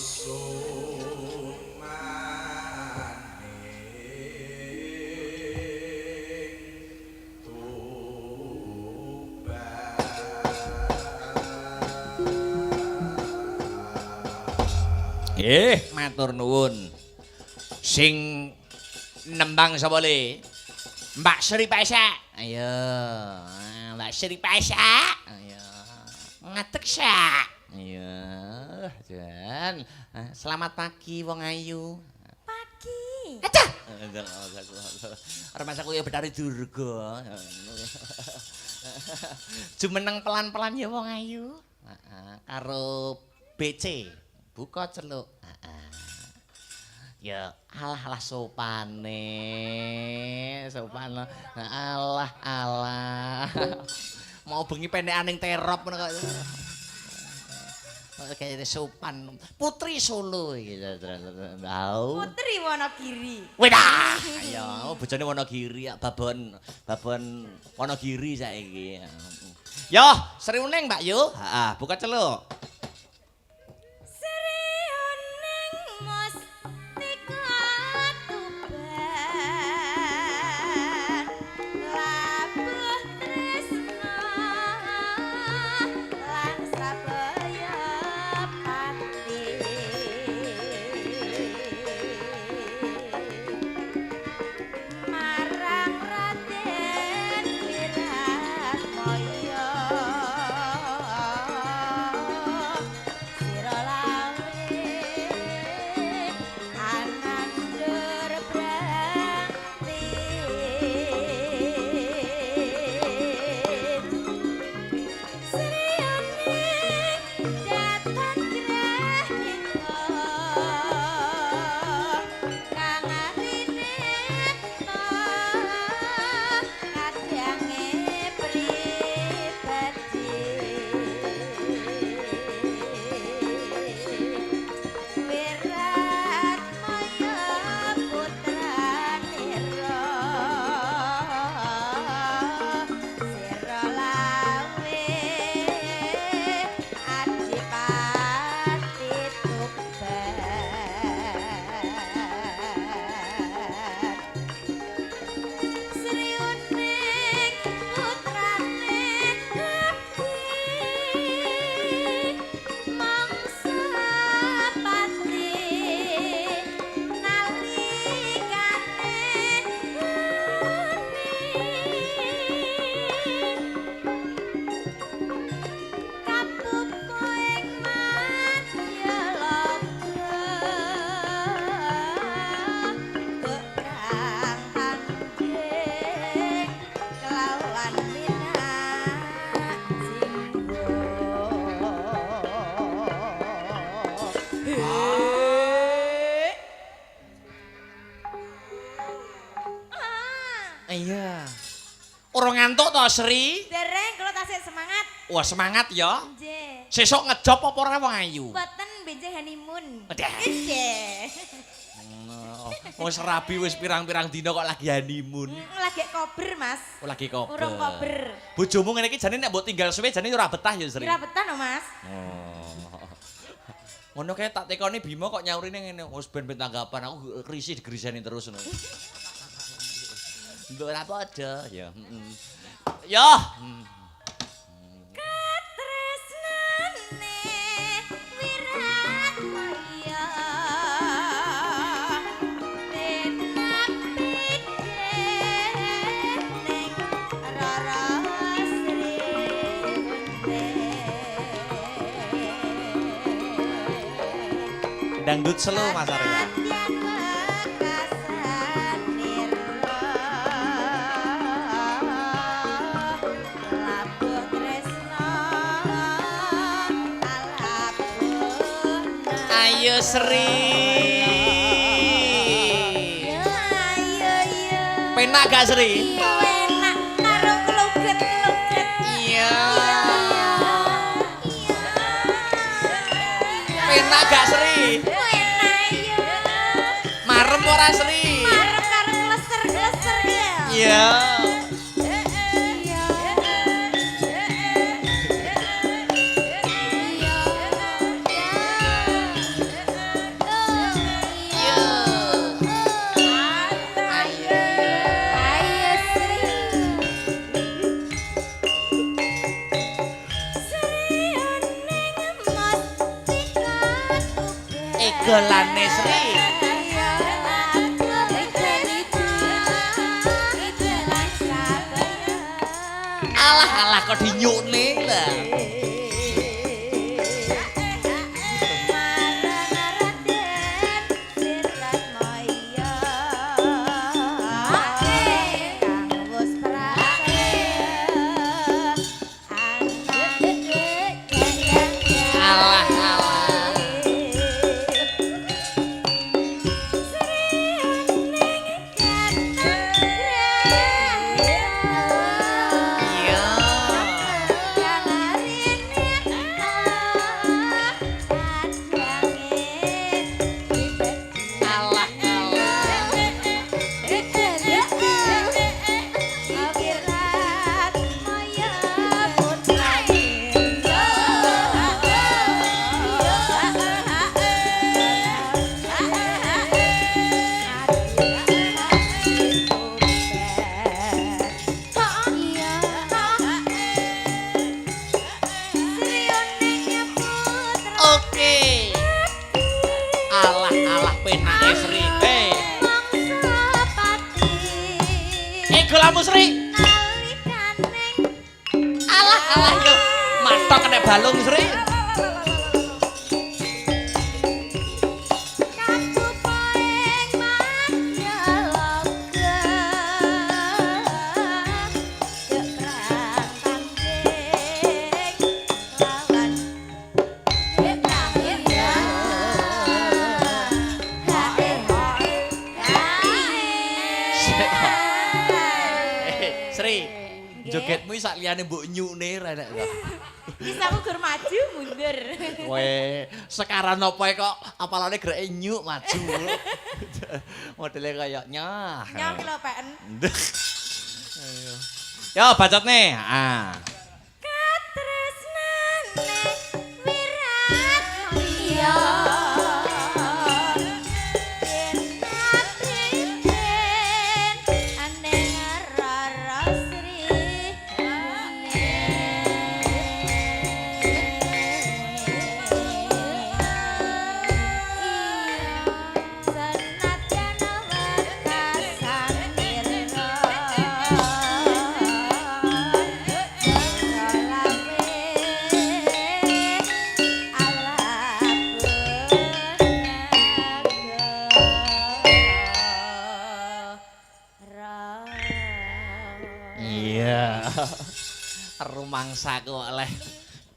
Kusumaning Tuban. Matur nuwun. Sing nembang sapa le? Mbak Sri Pesek. Ayo, Mbak Sri Pesek. Ayo. Ngadeg sak. Ayo, jan. Selamat pagi wong ayu. Pagi. Aja. Ora masa kuwi Betari Durga. Jumeneng pelan-pelan ya wong ayu. Heeh, karo BC. Buka celuk. Heeh. Ya alah alah sopane. Sopan. Alah alah. Mau bengi pendekan ning terop ngono kok. Kayaknya sopan. Putri Solo iki. Tau. Putri Wonogiri. Wedah. Ayo, bojone Wonogiri ya, babon babon Wonogiri saiki. Yo, Sri Uning Mbak Yu. Heeh, buka celuk. Sri Uning Mustika Tuban. Labuh tresna lan sabaya pati. Marang Raden Wiratmaya sira lawe anandur brangti. Sri Uning datan grahita kang arineta kadyange pribadi. Wiratmaya putranira sira lawe adipati Tuban. Sri Uning putrane abdi mangsa pati nalikane kapupa ing madyaloka keprang tanding kelawan minak jinggo. Ah, Iya. Ora ngantuk to, Sri? dereng kula tasik semangat. Wah, semangat ya. Nggih. Sesuk ngejob apa ora wong ayu? Mboten benjing honeymoon. Wadah. Nggih. Wis rabi wis pirang-pirang dina kok lagi honeymoon. Lagi kober, Mas. Oh, lagi kober. Urung kober. Bojomu ngene iki jane nek mbok tinggal suwe jane ora betah ya, Sri. Ora betah no, Mas. Oh. Ngono kae tak tekoni Bima kok nyaurine ngene, wis ben-ben tanggapan aku risih digriseni terus ngono. Mbok ora padha ya. Heeh. Yo. Katresnane Wiratmaya tinapidhe ning Rara Sri Uning. Dangdut slow Mas Arya. Kadyan wekasanira labuh tresna alabuhna. Ayo Sri. Ayo yo. Penak gak Sri? Enak karo kluget-kluget. Iya. Iya. Penak gak Sri? Enak yo. Marem ora Sri? Marem karo kleser-kleser ya. Iya. Iya. Iya. Igolane Sri. Alah alah kok dinyukne lah. Alah alah. Iya. Alah alah. Oke. Alah alah penake Sri. Hei, igolamu Sri. Alah alah yo. Matok kena balung Sri. Sri, jogetmu sak liyane mbok nyukne ra enak to. Bisa aku gur maju mundur. Kowe sekaran apa kok apalane gereke nyuk maju. Modele kaya nyah. Nyok lho, Peken. Ayo. Yo bacotne. Ah. Katresnane wirat mulya. Iya. Rumangsaku oleh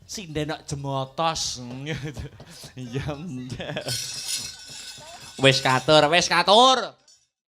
sinden kok jemotos. Iya. Wis katur, wis katur.